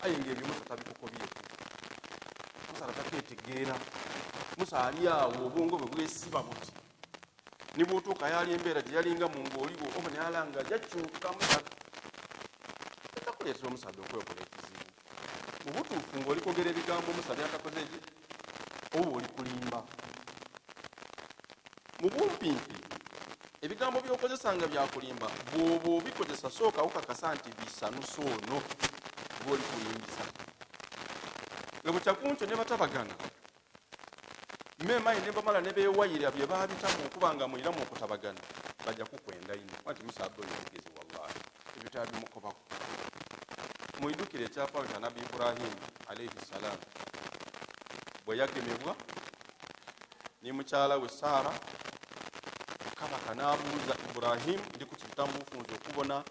Aye nga ebyo Musa tabikukobyeku. Musa taketegeera. Musa ali awo obwongo bwe bwesiba buti. Ni bw'otuuka yali embeera gye yalingamu ng'oliwo oba nalanga yakyuka. Musa etakuleetera omusaadha okwekola ekizibu. Mu butuufu ng'oli kwogera ebigambo Musa byatakoze eki oba oli kulimba. Mu bumpimpi ebigambo by'okozesa nga byakulimba, bw'oba obikozesa sooka okakasa nti bisanusa ono oba oli kulimbisa. Nga bwe kyakunkyo ne batabagana memayi ne bamala ne beewayira bye baabitamu okuba nga mwiramu okutabagana, bajja kukwenda ino anti musaadha oyo mugezi, wallahi ebyo tabimukobako. Mwidukire ekyafaayo kya Nabbi Ibrahimu alaihi salam bwe yagemebwa ne mukyala we Saara. Kabaka n'abuuza Ibrahimu, ndi kukibita mu bufunze okubona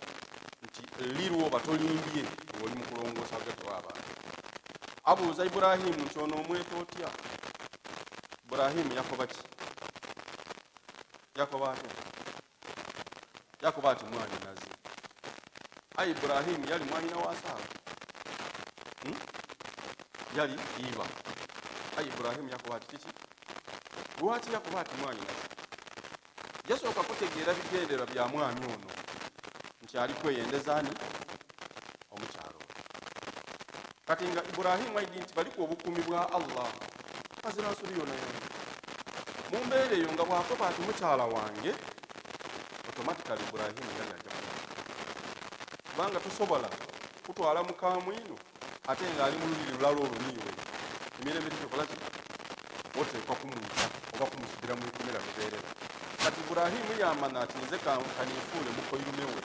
nti lirwo oba tolimbye ng'oli mu kulongoosa hagati w'abantu. Abuuza Iburahimu nti ono omweta otya? Iburahimu yakoba ki? Yakoba atya? Yakoba ati mwanyinaze. Aye Iburahimu yali mwanyina wa Saara? Yali iba. Aye Iburahimu yakoba ati kiki? Lwaki yakoba ati mwanyinaze? Yasooka kutegeera bigendererwa bya mwami ono nti ali kweyendeza ni omukyalo. Kati nga Iburahimu aidi nti baliku obukuumi bwa Allah, azira nsobi yona yona mu mbeera eyo. Nga bwakoba ati mukyala wange, automatically Iburahimu yali ajja kuba kubanga tosobola kutwala mukamwino ate ng'ali mu luliri lulala olwo niiwe emirembe tekikolaki, oteekwa kumwita oba kumusibira mu ikomera lubeerera. Kati Iburahimu yamana ati nze kaniifuule mukoirume we,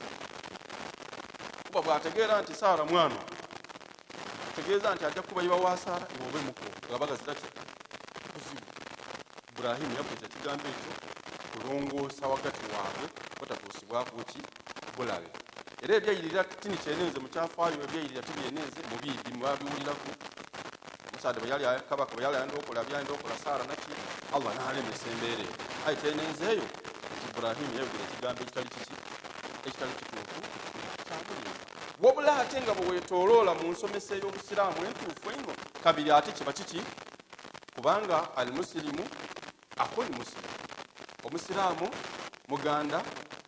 kuba bw'ategeera nti Saara mwana, tegeeza nti ajja kuba iba wa Saara, iwe obe muko nga bagazira ki kuzibu. Iburahimu yakozesa ekigambo ekyo kulongoosa wagati waabwe batatuusibwako ki bulabe. Era ebyayirira tini kyenenze mu kyafaayo, ebyayirira tibyenenze mubiidi mubabiwuliraku. Omusaadha bwe yali kabaka bwe yali ayenda okola byayenda okola Saara naki, Allah n'alemesa embeera eyo. Aye kyenenzeeyo nti Iburahimu yayogera ekigambo ekitali kiki, ekitali kituufu, kyabulimba. Wabula ate nga bwe weetooloola mu nsomesa ey'obusiraamu entuufu einho, kabiri ate kiba kiki? Kubanga almusilimu akhul musilimu, omusiraamu muganda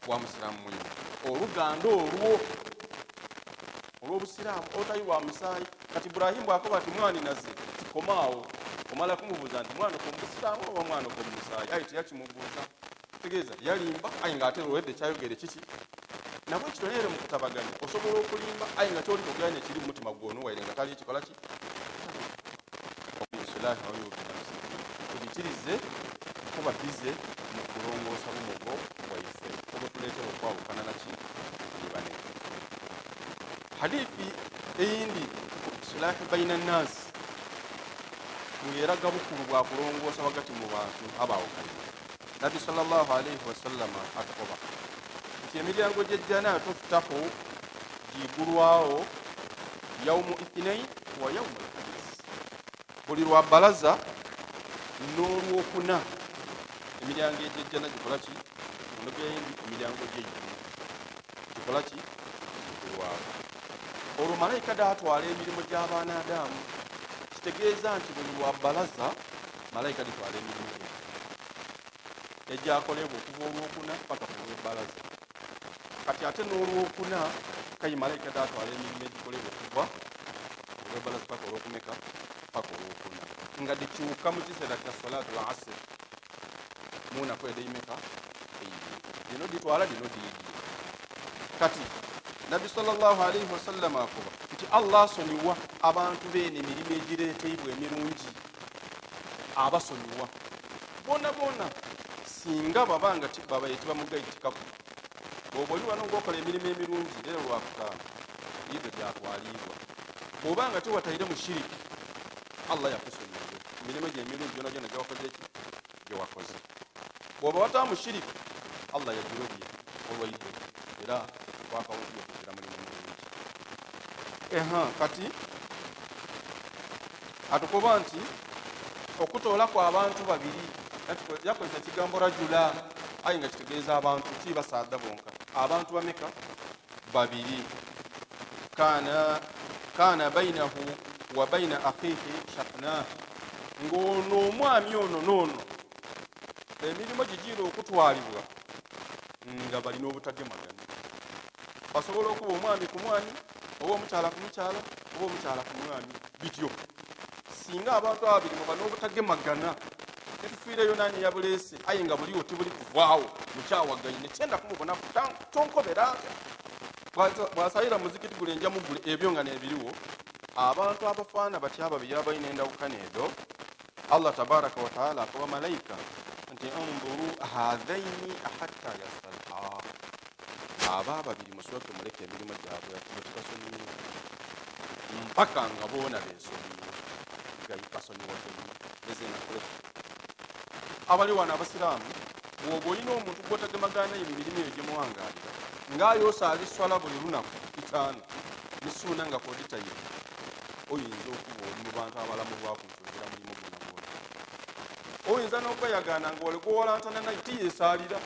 wa musiraamu mwine. Oluganda olwo olw'obusiraamu olutali lwa musaayi. Kati Iburahimu bwakoba ati mwaninaze, tikomaawo omala kumubuuza nti mwana ko mubusiraamu oba mwana ko mumusaayi. Aye teyakimubuuza, tegeeza yalimba. Aye ng'ate olwedde kyayogere kiki? Nabwe ekito neere mu kutabaganya osobola okulimba, aye nga kyoli kwogera nekiri mu mutima gwono waire nga tali ekikola ki. Tubikirize kuba bize mu kulongoosa bumogo bwaife obutuleetera okwawukana naki nibanaife. Hadithi eyindi islahi baina nnasi ng'eraga bukulu bwa kulongoosa wagati mu bantu abaawukanye. Nabbi sallallahu alaihi wasallama atukoba nti emiryango gy'ejjana tufutahu, gigulwawo, yaumu ithinain wa yaumu lkhamis, buli lwa balaza n'olwokuna emiryango egy'ejjana gikola ki? Onogeyindi emiryango gy'eggulu gikola ki? Gigulwawo. Olwo malayika datwala emirimu gy'abaana Adamu. Kitegeeza nti buli lwa balaza malayika ditwala emirimu egyo egyakolebwa okuva olwokuna paka ku lwebalaza. Kati ate n'olwokuna kayi malayika datwala emirimu egikolebwa okuva olwebalaza paka olwokumeka, paka olwokuna, nga dikyuka mu kiseera kya salatu l asir munaku edeimeka eibiri dino ditwala dino diidie. Kati Nabbi sallallahu alaihi wasallama akoba nti Allah asonyiwa abantu beene emirimu egireeteibwa emirungi, abasonyiwa bona bona singa baba nga babaye tibamugaitikako. Bwoba oli wano ngaokola emirimu emirungi leero lwakutaano ibyo byatwaliibwa, bwoba nga tewataire mu shiriki, Allah yakusonyiwe emirimu egyo emirungi gyona gyona gyewakoze eki gyewakoze. Bwoba wataa mu shiriki, Allah yagirobye olwaidde era twakawuti okuzira mulimu mulungi. Eha, kati atukoba nti okutoolaku abantu babiri, yakozesa ekigambo rajula aye nga kitegeeza abantu ti basaadha bonka. Abantu bameka? Babiri. Kana Kaana bainahu wa baina akhihi shahna, ng'ono omwami ono n'ono emirimu gigiira okutwalibwa nga balina obutagemagana. Basobola okuba omwami ku mwami, oba omukyala ku mukyala, oba omukyala ku mwami, bityo singa abantu ababiri muba n'obutagemagana tetufiireyo nani yabuleese, aye nga buliwo tibuli kuvaawo mukyawagaine kyenda kumubona tonkoberanga bwasayira muzikiti gule nja mugule ebyo nga nebiriwo. Abantu abafaana batya ababiri abalina endawukana ezo, Allah tabaraka wataala akoba malayika nti unduru hathaini hatta yastalha, aba ababiri musooke muleke emirimu gyabwe tibasonyiwe mpaka nga boona besonyiwe basonyiwaganye. Ezenakule abali wano abasiraamu, bw'oba olina omuntu gwotagemagana naye mu mirimu eyo gyemuwangaalira, ng'ayoosa aliswala buli lunaku 5 nisuuna nga koditayo, oyinza okuba oli mu bantu abalamu bwaku nti ozira mulimu gwona gwona. Oyinza n'okweyagaana nga ole gwowalantana naye tiyeesaalira,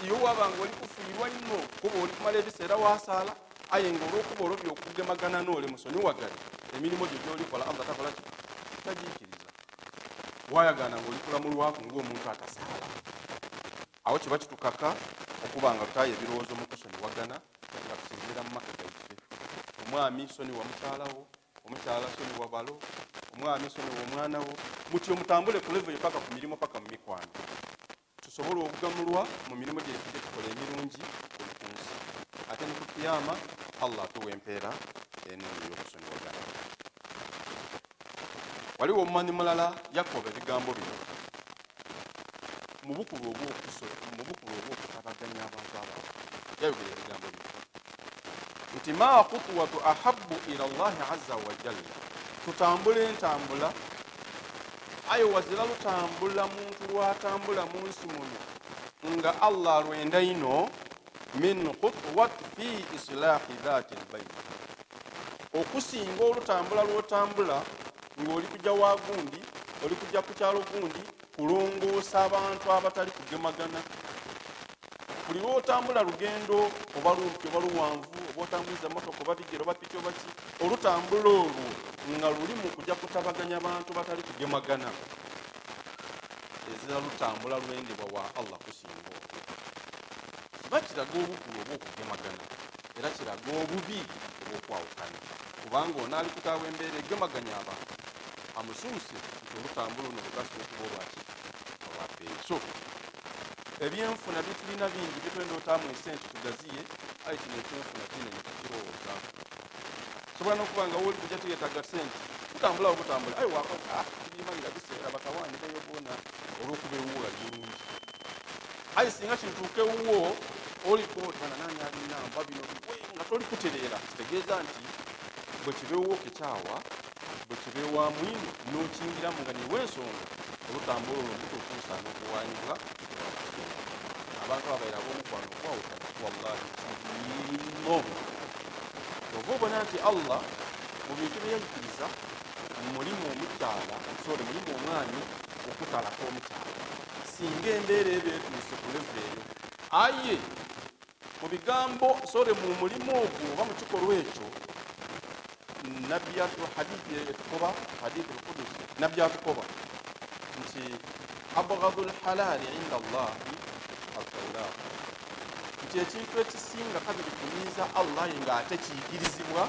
iyo waba nga oli kufiirwa nnyo kuba oli kumala ebiseera wasaala, aye nga olw'okuba olobya okugemagana n'ole musonyiwagale emirimu gyo gyolikola Allah takola ki tagiikiriza. Wayagaana nga olikulamulwaku ng'omuntu atasaala, awo kiba kitukaka okuba nga tutayo ebirowoozo mu kusonyiwagana nga tusinziira mu maka gaife. Omwami sonyiwa mukyalawo, omukyala sonyiwa balo, omwami sonyiwa omwana wo, mutyo mutambule ku level paka ku mirimu paka mu mikwano, tusobole okugamulwa mu mirimu gyaife gye tukola emirungi kuno ku nsi, ate ne ku kiyama Allah atuwa empeera ennungi y'okusonyiwagana. Waliwo omumanyi mulala yakoba ebigambo bino mu bukulu obw'okutabaganya abantu abalala, yayogera ebigambo bino nti ma khutwatu ahabbu ila Allahi azza wa jalla, tutambule entambula aye wazira lutambula muntu lwatambula mu nsi muno nga Allah alwenda ino min khutwat fi islahi dhati lbain, okusinga olutambula lwotambula ng'oli kujja wa gundi, oli kujja ku kyalo gundi kulongoosa abantu abatali kugemagana. Buli lwotambula lugendo oba lumpi oba luwanvu, oba otambuliza motoka oba bigere oba piki oba ki, olutambula olwo nga luli mu kujja kutabaganya bantu batali kugemagana, ezira lutambula lwendebwa wa Allah kusinga olwo. Kiba kiraga obukulu obw'okugemagana, era kiraga obubi obw'okwawukana, kubanga ono ali kutaawa embeera egemaganya abantu amusuuse nti olutambula luno lugasa okuba olwaki olwabbeeyi. So ebyenfuna bitulina bingi bitwenda otaamu esente tugaziye, aye kino ekyenfuna kinene tukirowoozaako. Sobola n'okuba nga woli kujja tuyetaaga sente, tutambulawo butambula, aye waka tubirima nga biseera batawaani bayoboona olw'okuba ewuwo ali bulungi, aye singa kintuuka ewuwo olikotana nani alina mba bino biwe nga toli kutereera, kitegeeza nti bwe kibeewo kekyawa bwe kibeewa mwino n'okingiramu nga niwe ensonga, olutambula olwo lutuukuusaana okuwaanibwa. Abantu abaira ab'omukwano okwawukana wallahi kibiino. Ova obona nti Allah mu bintu bye yayikiriza mulimu omukyala, sorry, mulimu omwami okutalako omukyala singa embeera eba etuuse ku level eyo, aye mu bigambo sorry mu mulimu ogwo oba mu kikolwa ekyo nabbi hadithi etukoba, hadithi al-Qudusi, nabbi atukoba nti abghadu lhalali inda Allahi at-talaq, nti ekintu ekisinga kabiri kunyiiza Allah ng'ate kiyigirizibwa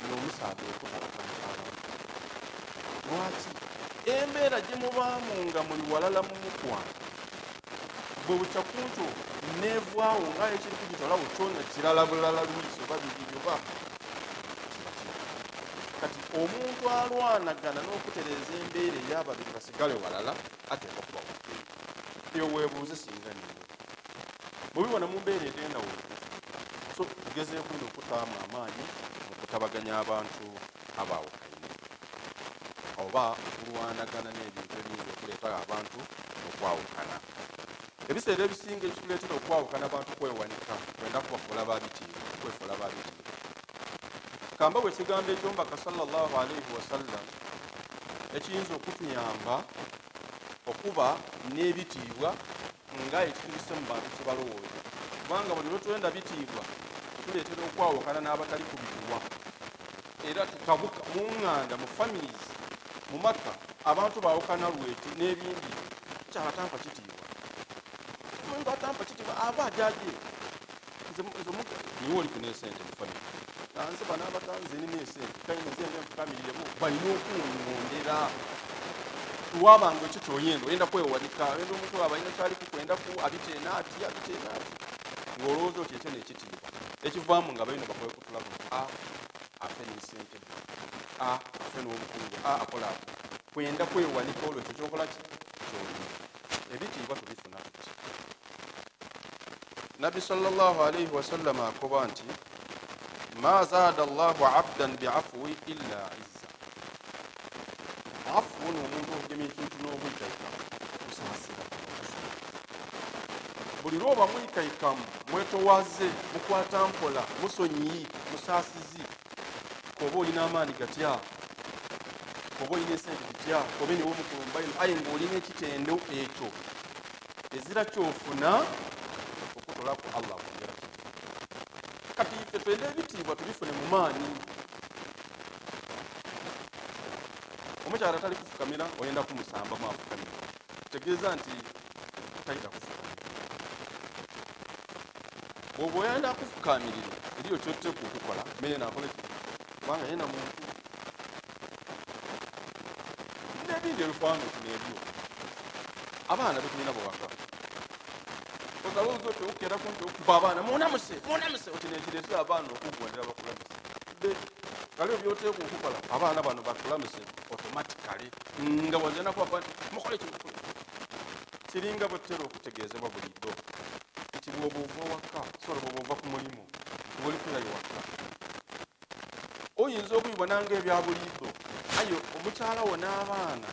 n'omusaadha okutalaka mukyala. Lwaki? Embeera gye mubaamu nga muli walala mu mukwano bwe bukya kunto neevaawo nga ekiri kugitolawo kyona kirala bulala lwiso oba bibiri oba kiba kirala. Kati omuntu alwanagana n'okutereeza embeera ey'ababiri basigale walala ateekwa kuba wabbeeyi. Eyo weebuuze singa niwe mubibona mu mbeera ed'endawulo. So tugezeeko ino okutaamu amaanyi mu kutabaganya abantu abaawukaine oba okulwanagana n'ebintu ebiyinza okuleeta abantu okwawukana. Ebiseera ebisinga ekituleetera okwawukana abantu kwewanika, kwenda kubafuula babitiibwa, kwefuula babitiibwa. Kamba bwe kigambo eky'omubaka sallallahu alaihi wasallam ekiyinza okutuyamba okuba n'ebitiibwa nga ekitubise mu bantu kyebalowooza, kubanga buli lwe twenda bitiibwa tuleetera okwawukana n'abatali kubituwa. Era tutabuka mu ŋŋanda, mu families, mu maka, abantu baawukana lwekyo n'ebindi. Kyala tampa kitiibwa, omuntu atampa kitiibwa aba ajaje. Nze niwe oli kuna esente mu family, nze bano abatanze nina esente, kayina nze nfukamirire, balina okuŋŋondera. Wabanga ekyo kyoyenda, oyenda kwewanika, oyenda omuntu aba alina kyali kukwendaku, abiteena ati, abiteena ati, ng'olowooza oti ekyo nekitiibwa. Ekivaamu nga balina bakwekutulaku, a afe n'esente, a afe n'obukungu, a akola ati, kwenda kwewanika olwo ekyo kyokola ki kyolina. Ebitiibwa tubifuna tuti? Nabbi sallallahu alaihi wasallama akoba nti ma zaada Allahu abdan biafwi illa izza. Afu ono omuntu okugema ekintu n'obwikaikamu, kusaasira. Buli lwoba mwikaikamu, mwetowaze, mukwata mpola, musonyiyi, musaasizi, koba olina amaani gatya, koba olina esente zitya, koba niwe omukulumba ino, aye ngaolina ekitendo ekyo, ezira kyofuna okutolaku Allah akwongera kitiibwa. Kati ife twenda ebitiibwa tubifune mu maanyi. Omukyala tali kufukamira, oyenda kumusambamu afukamira, tegeeza nti tayita kufukamira. Bwoba oyenda kufukamirire, eriyo kyoteekwa okukola mere nakola ki, kubanga yena muntu. N'ebindi ebifaananyi kino ebyo abaana betulina bwewaka, ogalowooza oti okukeraku nti okuba abaana munamuse munamuse oti nekireetera abaana okugondera bakulamuse. Galiwo byoteekwa okukola abaana bano bakulamuse automatically, nga wazena kubakuba nti mukole kino. Kiringa bwe tutera okutegeezebwa bulijjo nti bw'oba ova waka, sola bw'oba ova ku mulimu ng'oli kwirayo waka, oyinza okubibona nga ebya buliidho, aye omukyala wo n'abaana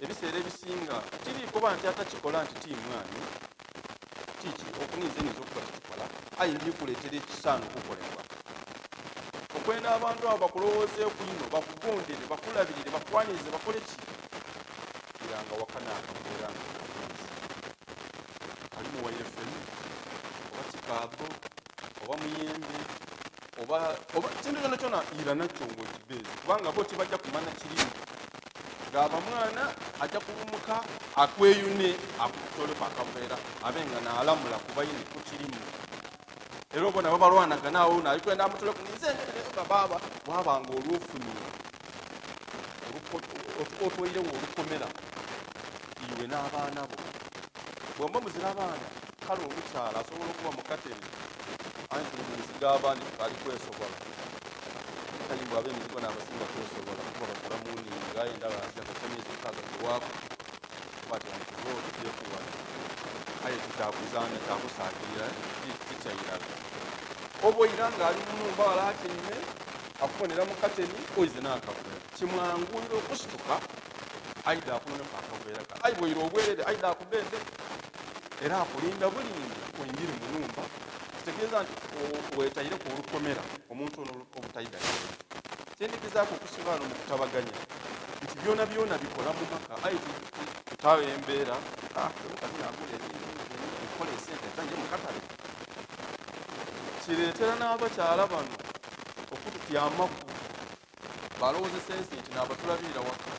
ebiseera ebisinga tiriikuba nti atakikola nti ti mwami tiki okuniiza enyinza okuba tikikola, aye ndikuleetera ekisaana okukolebwa. Okwenda abantu abo bakulowoozeeku ino, bakugondere, bakulabirire, bakwanirize, bakole ki, iranga waka n'akaveera nga okagenzi kalimu waire feni oba kikaado oba muyembe oba kintu kyona kyona, ira nakyo ngaokibeezi, kubanga bo tibajja kumanya kirimu. Ng'aba mwana ajja kulumuka akweyune akutoleku akaveera, abe nga naalamula kubaine kukirimu. Era obona babalwanagana awo, nalikwenda amutoleku nze baaba wabanga olwofunye otweirewo olukomera iwe n'abaana bo. Bwemba muzira abaana, kale omukyala asobola okuba mukateni, anti tuli mu nsi g'abaana tukaali kwesobola. Kayimbwa ab'emizigo n'abasinga kwesobola, kuba basula mu nninga endala aziyaka emyezi 6 giwaaku kuba aye tikyakuzaana kyakusaagirira kikyairala. Oba oira ng'ali mu numba wala atyaime akubonera mu kateni, oize n'akaveera, kimwanguyira okusituka aida akunoneku akaveera ka. Aye bwoira obwerere, aida akubende era akulinda bulindi oyingire mu numba. Kitegeeza nti wetaireku olukomera omuntu ono obutaida. Kyendigezaako okusiba ano mu kutabaganya nti byona byona bikola mu maka, aye tutaawo embeera omukazi nagula ebintu, esente zanje mu katale, kireetera n'abakyala bano okututyamaku. Balowoozesa ensi nti naabatulabirira waka,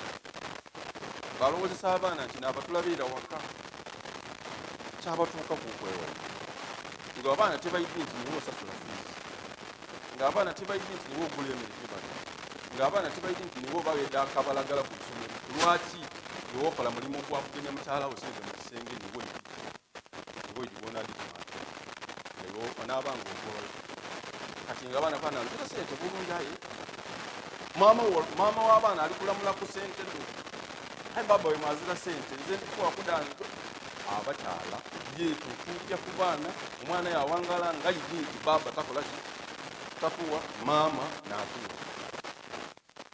balowoozesa abaana nti naabatulabirira waka. Kyabatuuka ku kwewala nga abaana tebaidi nti niwe osasula fiizi, ng'abaana tebaidi nti niwe ogula emmere gyebalya, ng'abaana tebaidi nti niwe obawedde akabalagala ku ssomero. Lwaki iwe okola mulimu gwa kugemya mukyala wo sente mu kisenge? Niwe niwe giwonagitwala onaaba nga ogolola. Kati nga abaana baana nzira sente bulungi, aye maama w'abaana ali kulamula ku sente do. Aye baba we mwazira sente, nze ndikuwa kudange. Abakyala yetu tuupya ku baana, omwana yawangala nga yidi nti baba takola ki, tatuwa, maama natuwa.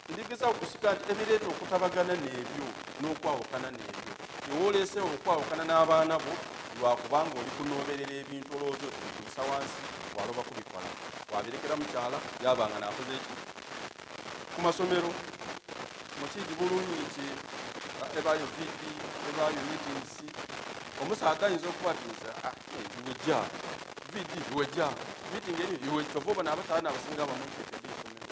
Ndigeza okusika nti ebireeta okutabagana n'ebyo n'okwawukana n'ebyo, ewoleesewo okwawukana n'abaana bo lwakubanga oli kunooberera ebintu olowooza oti bikuisa wansi, waloba kubikola, wabirekera mukyala, yabanga nakoze eki. Ku masomero mukiigi bulungi nti ebaayo VD, ebaayo meetings. Omusaadha ayinza okuba ati nze iwejja VD, iwejja meeting eri iwe, kyova obona abakyala n'abasinga bamuntekedde esomero.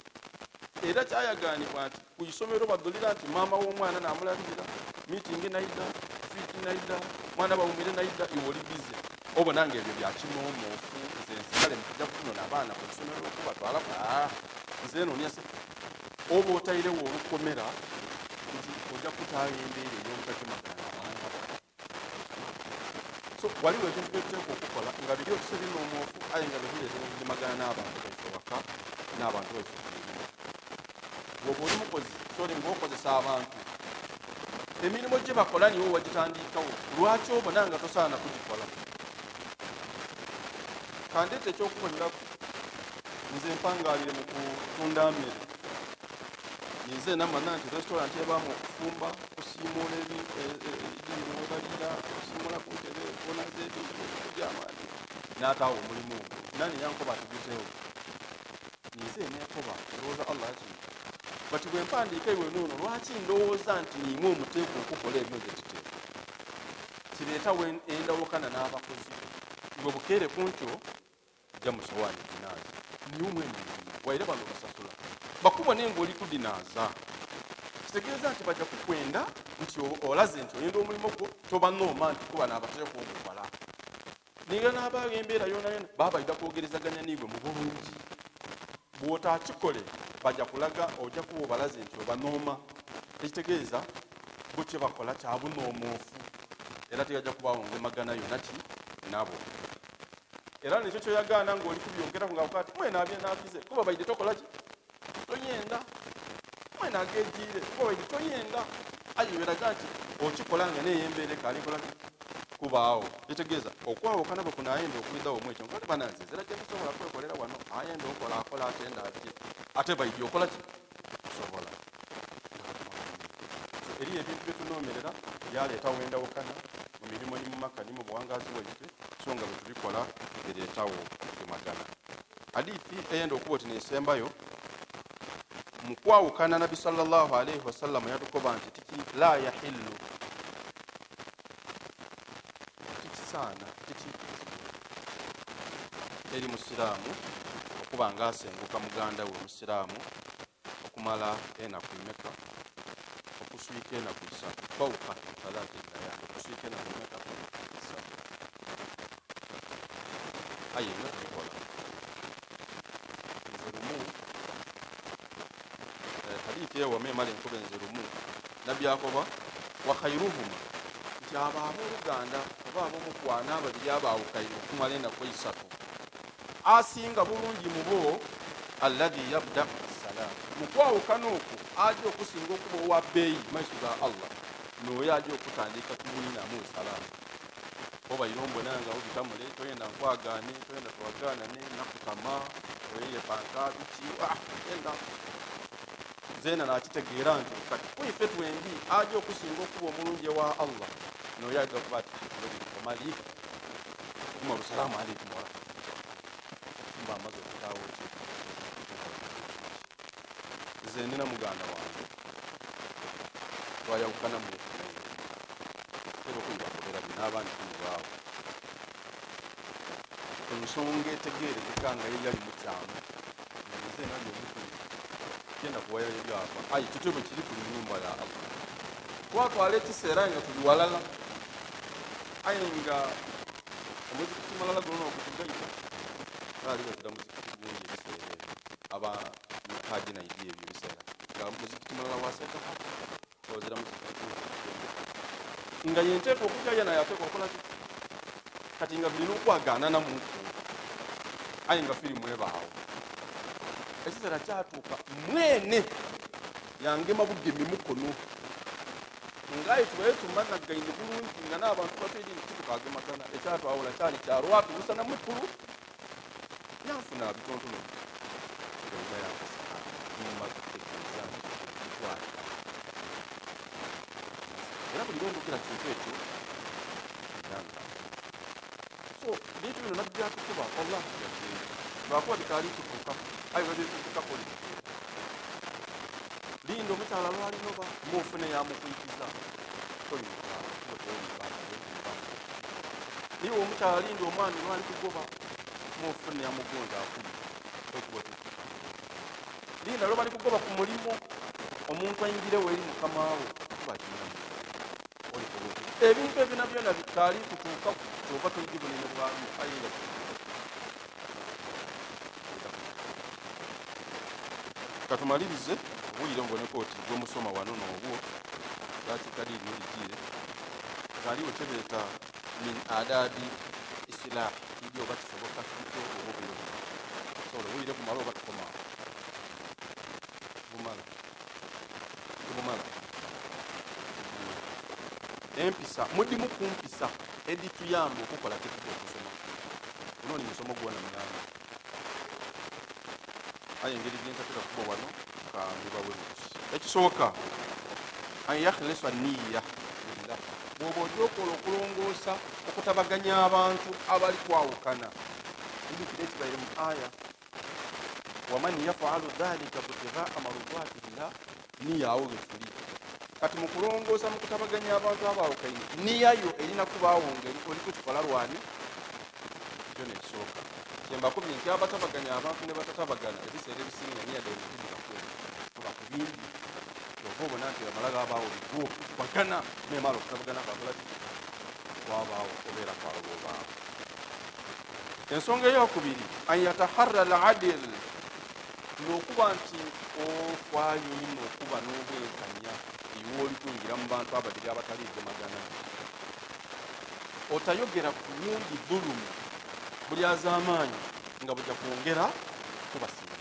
Era kyayaganibwa nti ku isomero badulira nti maama w'omwana namulabirira, meeting naida, fridge naida, mwana bawumire naida, iwe oli bize. Obona nga ebyo byakinoomofu, nze nsigale mukujja kunona abaana ku isomero okubatwala, nze noonya oba otairewo olukomera nti ojja kutaayo embeera ey'obutatemagana abaana bo. So waliwo ebintu byetuteekwa okukola nga biri otuse binoomofu, aye nga bibireetera okugemagana n'abantu baife waka n'abantu baife ku mirimu. Bw'oba oli mukozi, sori ng'okozesa abantu, emirimu gye bakola niwe wagitandikawo, lwaki obona nga tosaana kugikola? Kandeeta ekyokuboneraku, nze mpangalire mu kutunda mmere. Nze namanya nti restaurant ebaamu okufumba, okusiimuula ebintu we baliira, okusiimuula ku ntebe, okunaza ebintu byamaani, n'ataawo omulimu ogwo. Nani yankoba ati guteewo? Nze neekoba, ndowooza Allah yakinta. Bati bwe mpandiika iwe noono, lwaki ndowooza nti niimwe omuteekwa okukola ebyo nze kiteekwa? Kireetawo endawukana n'abakozi bo. Gwe bukeere ku nkyo jja mu sowaani ginaaza, niwe mwene waire bano basasula bakubone ng'oli kudinaaza, kitegeeza nti bajja kukwenda nti olaze nti oyenda omulimu gwo, tobanooma nti kuba n'abateekwa ogukola. Ninga n'abaawo embeera yona yona baba baida kwogerezaganya niiwe mu bulungi. Bw'otaakikole bajja kulaga, ojja kuba obalaze nti obanooma, ekitegeeza bo kye bakola kya bunoomoofu, era tegajja kubaawo ngemagana yona ki nabo. Era nekyo kyoyagaana ng'oli kubyogeraku nga ati mwena abyenakize kuba baide tokola ki toyenda, mwena agejiire kuba baide toyenda, aye weraga nti okikola nga naye embeera ekaali ki kubaawo. Ekitegeeza okwawukana bwe kunaayenda okwidhawo mu ekyo nkati bananze nzira kye tusobola kwekolera wano, ayenda okola akola, atenda atye, ate baidi okola ki osobola. So eriyo ebintu byetunoomerera byaleetawo endawukana mu mirimu ni mu maka ni mu buwangazi bwaife, so nga bwe tubikola bireetawo okugemagana. Hadithi eyenda okuba oti neesembayo mu kwawukana, Nabbi sallallahu alaihi wasallam yatukoba nti tiki la yahillu, tikisaana, tikiikirizibwa eri musiraamu okuba nga asenguka muganda we omusiraamu okumala enaku imeka, okuswika enaku isatu, fauka thalathi layali, okuswika enaku imeka isatu. Aye nga tubikola. Nze lumu hadithi eyo wama emala enkuba, enze lumu Nabbi akoba wa khairuhuma nti abo abooluganda oba ab'omukwana ababiri abaawukaine okumala enaku isatu, asinga bulungi mu bo alladhi yabdau bisalam. Mu kwawukana okwo ajja okusinga okuba owa bbeeyi maiso ga Allah n'oyo ajja okutandika ku mwinamu salaamu. Obaire ombona nga obitamule, toyenda nkwagaane, toyenda twagaanane, nakutama oyeyepanka biki, yenda zeena nakitegeera nti kati kwife twembi ajja okusinga okuba omulungi ewa Allah n'oyo ajja kuba ati omali Umaru salaamu alaikum warahmatullah, mba amaze okutaawo ki. Nze nina muganda wange twayawukana mu era okuyibakobera bino n'abandi kumubaawo ensonga etegeerekeka nga ye yali mukyamu, nze nali omutuufu, genda kuwayayo byava. Aye kityo bwe kiri ku nyumba ya Allah, twatwala ekiseera nga tuli walala, aye nga omuzikiti mulala guno ogutugaita baali bazira muzikiti gundi ebiseera ebyo aba haji naidi ebyo ebiseera nga muzikiti mulala wasekafa ozira muzikiti gundi nga yenteeka okujja naye ateeka okukola ki kati nga tulina okwagaanana muku, aye nga firimu ebaawo. Ekiseera kyatuuka mwene yangema bugemi mukono ngaye tubaye tumanagaine bulungi nga n'abantu batweri titukagemagana, ekyatwawula kyali kyalwatu busa namukulu yanfuna bitontono yankasaka nti kitwalika. Era buli lwendogera kintu ekyo yanga. So bintu bino nabbi byatukuba, wallahi yagenda lwakuba bikaali tutuuka, aye babitutukako litegeera. Linda omukyala lwalinoba mufune yamukwikiza toli mukyala niwe omukyala, linda omwami lwali kugoba mufune yamugonza akuli okuba tutuka. Linda lwe bali kugoba ku mulimu omuntu ayingirewo eri mukama we ebintu ebyo nabyo nabitaali kutuuka kyova toyigi bunene bwabyo ayinza. Katumalirize obuyire mboneko oti gwe musoma wano n'obwo dakiika liiryo ligiire ng'aliwo kyebeeta min adabi isilah idi oba kisoboka kityo oba obuyire bumala sobola obuyire bumala oba tukoma bumala tubumala empisa mudimu kumpisa edituyamba okukola kyetuja okusoma guno ni musomo gwona muyamba aye engeri gyentatera kuba wano kambibawe buti. Ekisooka an yakhlisa niya lillah, bw'oba ojja okola okulongoosa okutabaganya abantu abali kwawukana ijjukira ekibaire mu aya waman yafalu dhalika butigaa marudati llah, niya awo wetuli kati mu kulongoosa mu kutabaganya abantu abaawukaine niyayo erina kubaawo nga oli kukikola lwani kyo nekisooka kyembakubye nti abatabaganya abantu ne batatabagana ebiseera ebisinga niya daire tibibakwe kuba ku bingi kyova obona nti bamala gabaawo bigwo bagana nemala okutabagana kwakola ki kwabaawo obeera kwaloba obaawo. Ensonga eyokubiri an yataharra al adil, n'okuba nti ofaayo nnyo okuba n'obwenkanya iwe oli kuyingira mu bantu ababiri abataliigemagana otayogera ku wundi dhulumu buli az'amaanyi nga bujja kwongera kubasinga.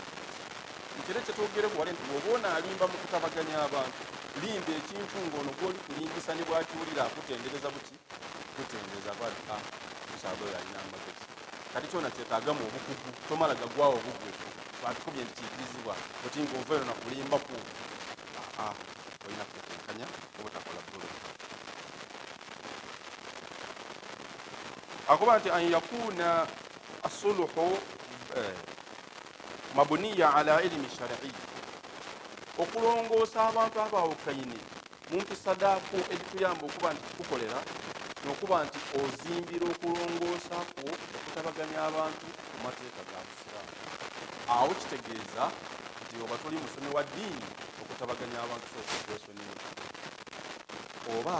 Nkere kyetwogereku wale nti bw'oba onaalimba mu kutabaganya abantu limba ekintu ng'ono gw'oli kulimbisa ne bw'akiwulira akutendereza buki kutendereza bwati musaadha oyo alina amagezi. Kati kyona kyetaagamu obukugu tomala gagwawo bugwe batukubye nti kiikirizibwa oti ng'ova eno nakulimbaku olina kwetenkanya obutakola dhulumu. Akuba nti an yakuna asuluhu mabuniya ala ilimi shar'i, okulongoosa abantu abaawukaine mu mpisa daakwo edituyamba okuba nti kikukolera n'okuba nti ozimbira okulongoosa kwo okutabaganya abantu ku mateeka ga Busiraamu. Awo kitegeeza nti oba toli musomi wa ddiini okutabaganya abantu sooka okwesonyiwe oba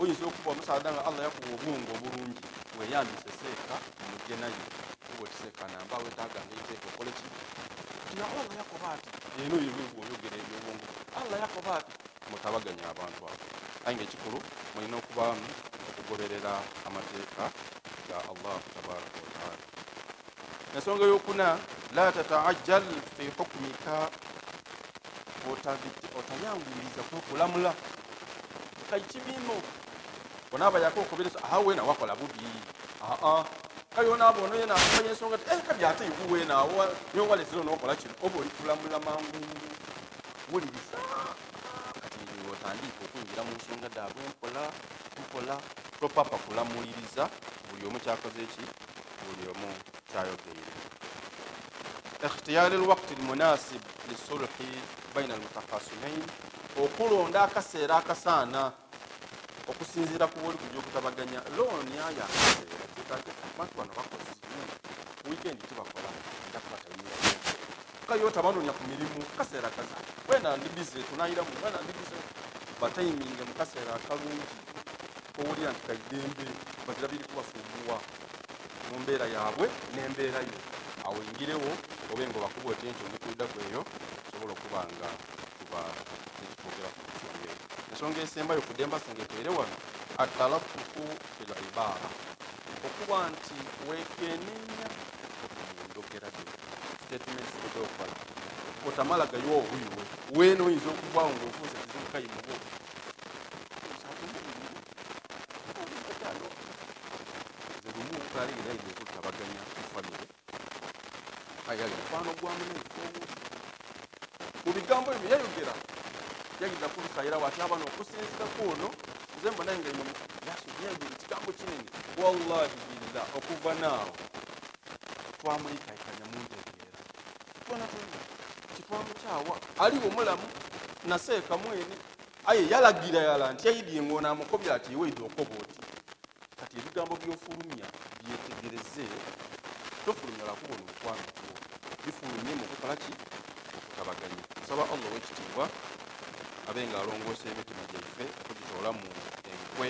oyinza okuba omusaadha nga Allah yakuwa obwongo obulungi weeyambise seeka mujje naye kuba oti seeka namba weetaaga ngaiteeka okole ki nti Allah yakoba ati eno yewe bw'oyogera ebyobwongo Allah yakoba ati mutabaganya abantu abo. Aye nga ekikulu mulina okubaamu okugoberera amateeka ga Allah tabaraka wa taala. Ensonga eyokuna la tataajjal fi hukmika, otayanguyiriza kwekulamula kaikibino onaaba yakokoberesa aha weena wakola bubi kale onaaba ono yena akumanya ensonga ti kabi ate iwe weena awo niwe waleetera onookola kino oba oli kulamula mangu wuliriza kati otandika okuyingira mu nsonga daabwe mpola mpola topapa kulamuliriza buli omu kyakoze ki buli omu kyayogeire. Ikhtiyari alwakti almunasib lisulhi baina almutakhasimain, okulonda akaseera akasaana okusinziira ku bwoli kujja okutabaganya looni ayo akaseera kyetaaga abantu bano bakozi wiikendi tibakola nja kubatayimirako kayo otabanoonya ku mirimu kaseera kazi wena ndi bize tunayiramu wena ndi bize batayiminge mu kaseera akalungi owulira nti kaidembe bazira biri kubasumbuwa mu mbeera yaabwe n'embeera yo awo ingirewo obe nga obakuba oti nti ndikwidaku eyo osobola okuba nga tuba netwogera ku nsonga eyo. Ensonga esembayo kudemba singa ekwere wano atalatufu fil ibara, okuba nti wekenenya mu njogera gyo statements ezokola otamala gayo obuyiwe weena oyinza okuvaawo ng'ofuuse kizibu kayimubo nze lumu kaligiraide okutabaganya ku famire ayali mukwano gwa munaife owundi mu bigambo ebyo yayogera yayinza kubisayira wati abano okusinzira ku ono nze mbona nga ino yayogera ekigambo kinene wallahi billah okuva naawo twamwekaikanya mu ntegeera twona twena kitwamukyawa aliwo mulamu naseeka mwene aye yalagira yala nti yaidye ng'ono amukobya ati iwe idde okoba oti kati ebigambo by'ofulumya byetegereze tofulumya lwakubona omukwano gwo bifulumye mu kukola ki okutabaganya. Tutabaganye. Nsaba Allah owekitiibwa abe nga alongoosa emitima gyaife okugitoolamu enkwe,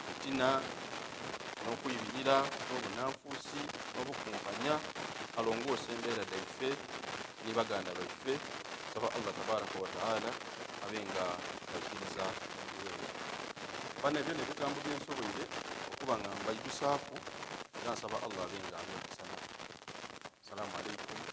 fitina, n'okwibirira, n'obunanfuusi, n'obukumpanya. Alongoose embeera dhaife ni baganda baife. Nsaba Allah tabaraka wataala abe nga aikiriza eduwa eyo. Bana, ebyo nebigambo byensoboire okuba nga mbaijusaaku, era nsaba Allah abe nga ampemusana. Assalamu alaikum.